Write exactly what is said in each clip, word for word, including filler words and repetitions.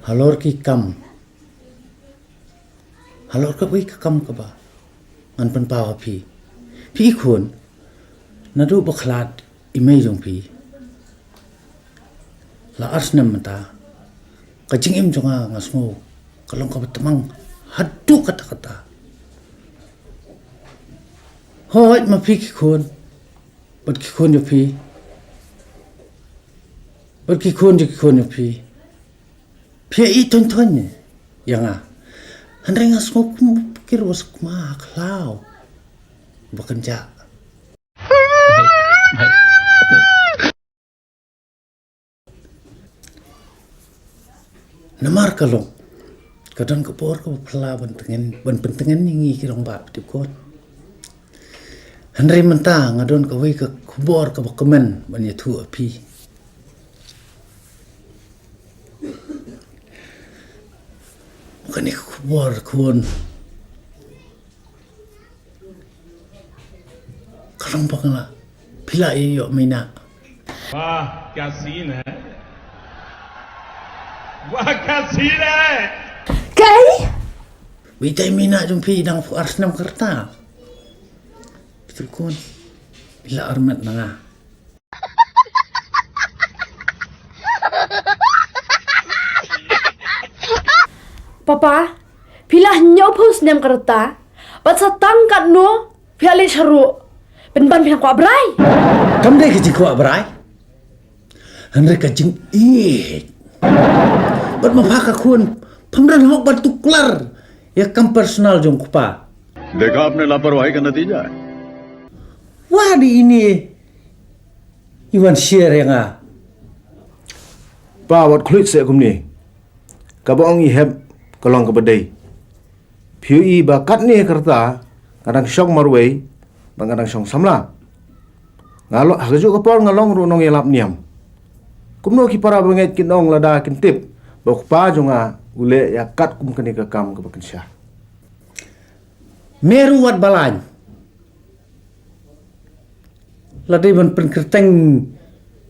Halor ki kam, halor kawei ka kam kaba ngan pynpaw ha phi. Phi i khun, naduh ba khlad i mei jong phi, la ar snem mynta, ka jingim jong nga, nga sngew ka long kaba tmang haduh katta katta. Hooid ma phi ki khun, bad ki khun jong phi, bad ki khun jong ki khun jong phi, phi ïa i thon thon ïa nga. Hynrei nga sngew kum u pyrkhat ba sa kum ha khlaw ba kynjah. Namar ka long, ka don ka bor kaba phylla ban tyngen, ban pyntyngen ïa ngi ki rangbah, phi tip khun. Hynrei mynta nga don kawei ka khubor kaba kmen ban ïathuh ha phi. Kane ka khubor khun, ka long ba nga la, phi la ïoh mynta. वाह, क्या सीन है। वाह, क्या सीन है। Kaei? Ba itai mynta jong phi i dang arphew ar snem ka rta. Phi tip khun, i la armet na nga. Papa, phi la hynñiewphew snem ka rta, bad sa tang katno phi la leit sharuh, pynban phi kwah brai. Kam dei ka jingkwah brai, hynrei ka jingïeit. Bad ma pha ka khun, pham don hok ban tuklar ïa ka kam personal jong u kpa. देखा आपने लापरवाही का नतीजा है। Wat ine i wan share ïa nga. Pa, wat khluit seh kumne. Kaba ong i hep ka long kaba dei. Phi ïohi ba katne ka rta nga dang shong marwei bad nga dang shong samla. Nga long, ha kajuh ka por nga long ruh nongïalap niam. Kumno ki para bangeit kin ong lada kin tip ba u kpa jong nga u leh ïa katkum kane ka kam kaba kynsha. Me ruh wat balang. La dei ban pynkyrteng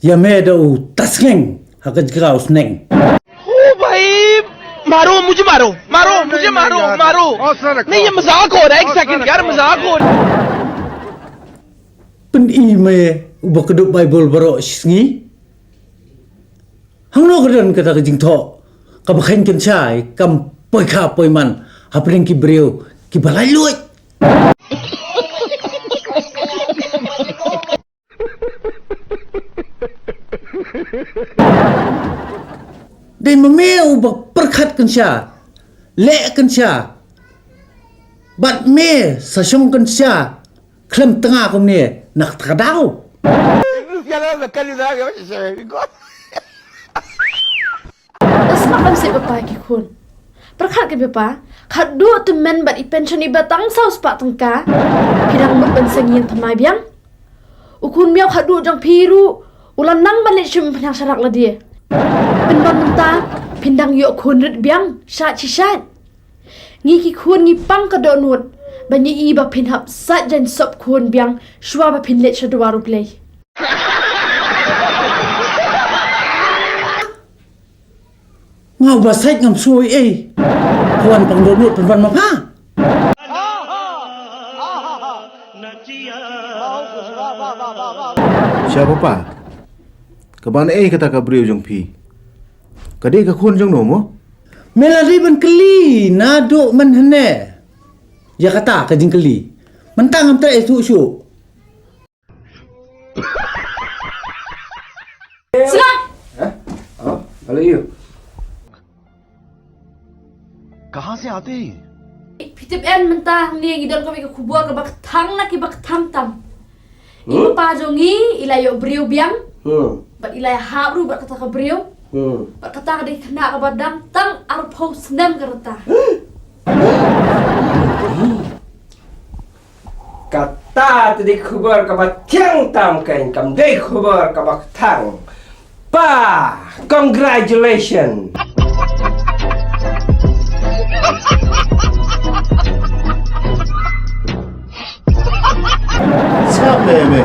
ïa me da u Tasngeng ha ka jaka u Sneng. ओ भाई, मारो, मुझे मारो, मारो, मुझे मारो, मारो। नहीं, ये मजाक हो रहा है, एक सेकंड यार, मजाक हो रहा है। Pyni me uba kdup Baibl baroh shi sngi. Hangno ka don kata ka jingthoh kaba kheiñ kynsha ïa ka kam poikha poiman hapdeng ki briew kiba laitluid? Dei ma me uba pyrkhat kynsha, leh kynsha, bad me sa shong kynsha khlem tnga kumne na kata ka daw. Sngap lam seh papa ki khun. Pyrkhat ki papa, khatduh tymmen bad i pension iba tang saw spah tyngka, phi dang mut ban seng ïing thymmai biang. U khun miaw khatduh jong phi ruh u la nang ban leit shim pynhiar sharak lade. Pynban mynta phin dang ïoh khun rit biang shait shi shait. Ngi ki khun ngi pang ka dohnud ba ngi i ba phin hap sait jaiñ sop khun biang shuwa ba phin leit sha duwar U Blei. Nga uba sait ngam sngew ei ei. Ka wan pang dohnud pynban ma pha. Sha papa, ka ban ei kata ka briew jong phi? Ka dei ka khun jong no mo? Me la dei ban kylli naduh mynhynne ïa kata ka jingkylli. Mynta ngam treh ïathuh shuh. Sila! Huh? Oh, hello you. कहाँ से आते हैं ये? Phi tip em mynta hangne ngi don kawei ka khubor kaba kthang na kiba kthang tam. I papa jong ngi i la ïoh briew biang. Hmm. Bad i la ïahap ruh bad kata ka briew. Hmm. Bad kata ka dei khynnah kaba dang tang arphew snem ka rta. Kata te dei khubor kaba thiang tam kein, kam dei khubor kaba kthang. Pa, congratulations. Sngap me, me.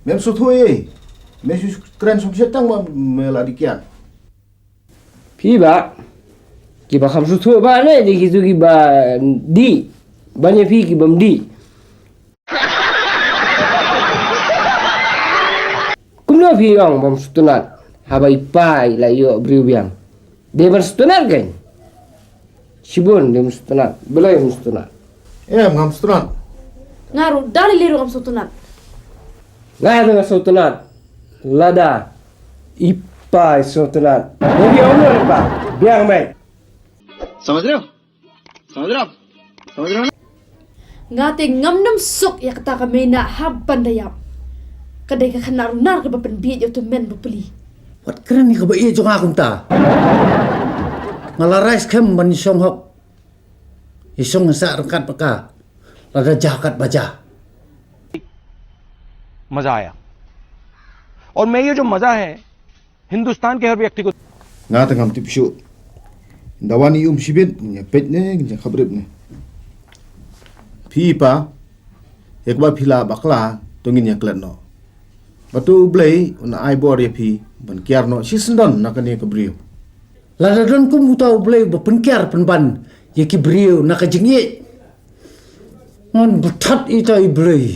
Mem sngewthuh ei. Me shu kren sngewsih tang ma me la dei kian. Phi bah, Kiba kham sngewthuh ba ne, dei kito kiba dih. Ban ïa phi ki bym dih. Kumno phi ong bym sngewtynnat? Haba i pa i la ïoh briew biang. Dei ban sngewtynnat kein. Shibun dei ban sngewtynnat. Balei bym sngewtynnat? Em, ngam sngewtynnat. Nga ruh da lei lei ruh ngam sngewtynnat. Nga ruh ngam sngewtynnat. Lada i pa i sngewtynnat. Dei ong ruh i pa. Biang beit. समझ रहे हो? समझ रहे हो आप? समझ रहे हो ना? Nga te ngam nym suk ïa kata ka mei na ha ban da ïap. Ka dei ka khynnah runar kaba pynbieit ïa u tymmen ba pli. Wat kren ïa kaba ïeit jong nga kumta. Nga la rai skhem ban ïashong hok. Ïashong sah ryngkat bad ka. Lada jah kat ba jah. मजा आया। और मैं ये जो मजा है, हिंदुस्तान के हर व्यक्ति को Nga te ngam tip shuh. Ynda wan i um shibit, ngin ïa peit ne, ngin ïa khaprip ne. Phi i pa, ïa kaba phi la bakla, to ngin ïa klet noh. Bad to U Blei un ai bor ïa phi ban kiar noh shisyndon na kane ka briew. Lada don kum uta U Blei ba pynkiar pynban ïa ki briew na ka jingïeit, ngan bthot ita i Blei.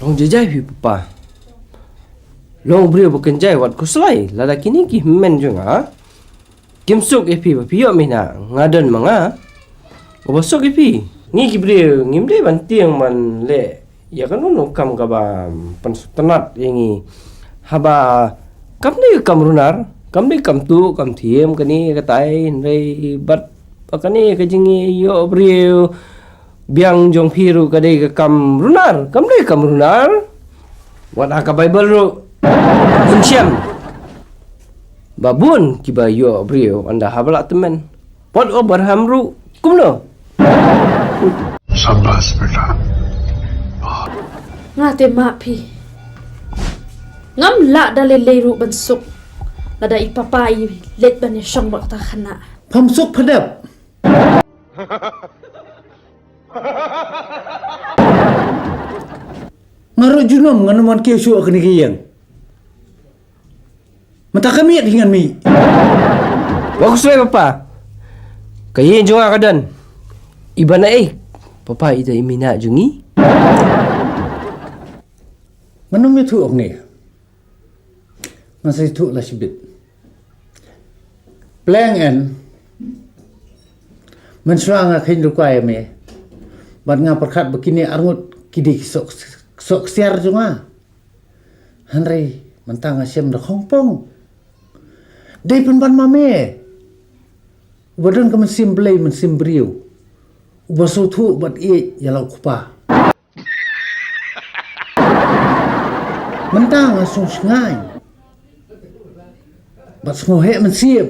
Long jai jai phi papa. Long briew ba kynjai wat khuslai lada kine ki hynmen jong nga kim suk ïa phi ba phi ïoh mei na, nga don ma nga. Uba suk ïa phi. Ngi ki briew ngim dei ban tieng ban leh ïa kano kano kam kaba pynsngewtynnat ïa ngi. Haba kam dei ka kam runar, kam dei kam tuh kam thiem kane katai, hynrei bad ba kane ka jingïoh briew biang jong phi ruh ka dei ka kam runar, kam dei kam runar. Wat ha ka Baibl ruh phin shem ba bun kiba ïoh briew ynda haba la tymmen. Pat Abraham ruh kumno? शाबाश बेटा। Nga te ma phi. Ngam lah da lei lei ruh ban suk lada i papa i leit ban ïashong bad kata ka khynnah. Pham suk pha dep. Nga ruh junom ngan ym wan kiew shuh ha kane ka ïing. Mynta ka miet hi ngan mih. Wat khuslai papa. Ka ïing jong nga ka don. Iba na ei papa, ita i mei na jong ngi. Ngan ym ïathuh hangne. Ngan sa ïathuh la shibit. Pleng en. Mynshuwa nga kheiñ rukai ïa me. Bad nga pyrkhat ba kine arngut ki dei ki soh, soh ksiar jong nga. Hynrei mynta nga shem da khongpong. Dei pynban ma me uba don ka mynsiem Blei mynsiem briew, uba sngewthuh bad ïeit ïa la u kpa. Mynta nga sngewsngaiñ bad sngewheh mynsiem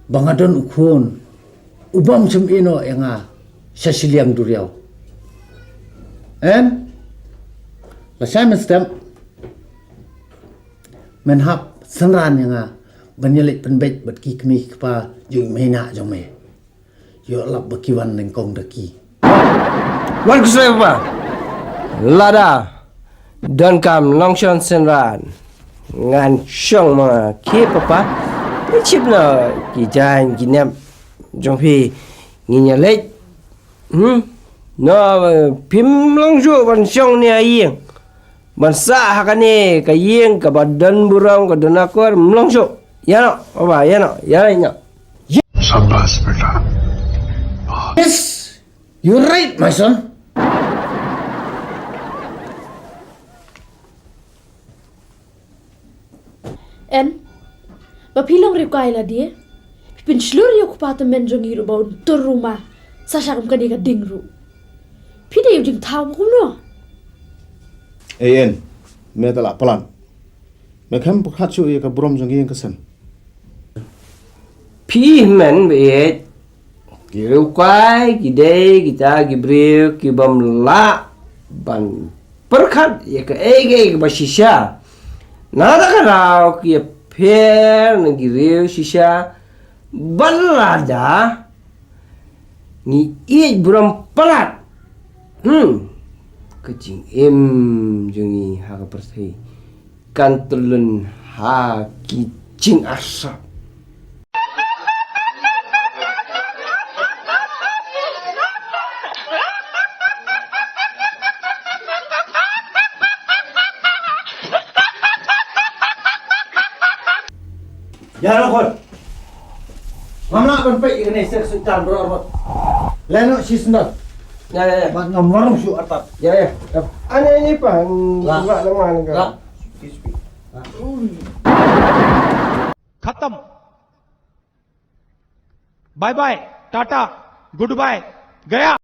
ba nga don u khun u bym shym ïehnoh ïa nga sha shiliang duriaw. Em, lashai mynstep men hap synran ïa nga ban ïaleit pynbeit bad ki kmie ki kpa jong i mei na jong me. Ïoh lap ba ki wan nyngkong da ki. Wan khuslai papa. Lada donkam long shon synran, ngan shong ma nga khie papa. Te shim noh ki jaiñ ki nep jong phi, ngin ïaleit. Hmm. No, phim long shuh ban shong ne ha ïing. Ban sah ha kane ka ïing kaba don burom ka don akor, ym long shuh. Ïa noh papa, ïa noh, ïa noh. शाबाश बेटा। Yes, you're right, my son. En, ba phi long riewkai lade, phi pynshlur ïa u kpa tymmen jong ngi ruh ba un tur ruma sa sha kum kane ka ding ruh. Phi dei u jingthaw ba kumno? Ei En, me te la palat. Me khlem pyrkhat shuh ïa ka burom jong ngi ïa ka sem. Phi hynmen ba ïeit, ki riewkai ki dei kita ki briew ki bym lah ban pyrkhat ïa kaei kaei kaba shisha. Na kata ka daw ki ïapher na ki riew shisha. Bad lada ngi ïeit burom palat, hmm, Ka jingim jong ngi ha ka pyrthei kan tyllun ha ki jingarsap. Ïa, Rongkhon. Ngam lah ban peit ïa kane sek sek tan bro, bro. Lano shi sendal. Ya, ya, ya. Ba ngam warung shu atat. Ya, ya. Ane ini pa. Lah. Lah, lah, lah. Lah. Khatam. Bye bye. Tata. Goodbye. Gaya.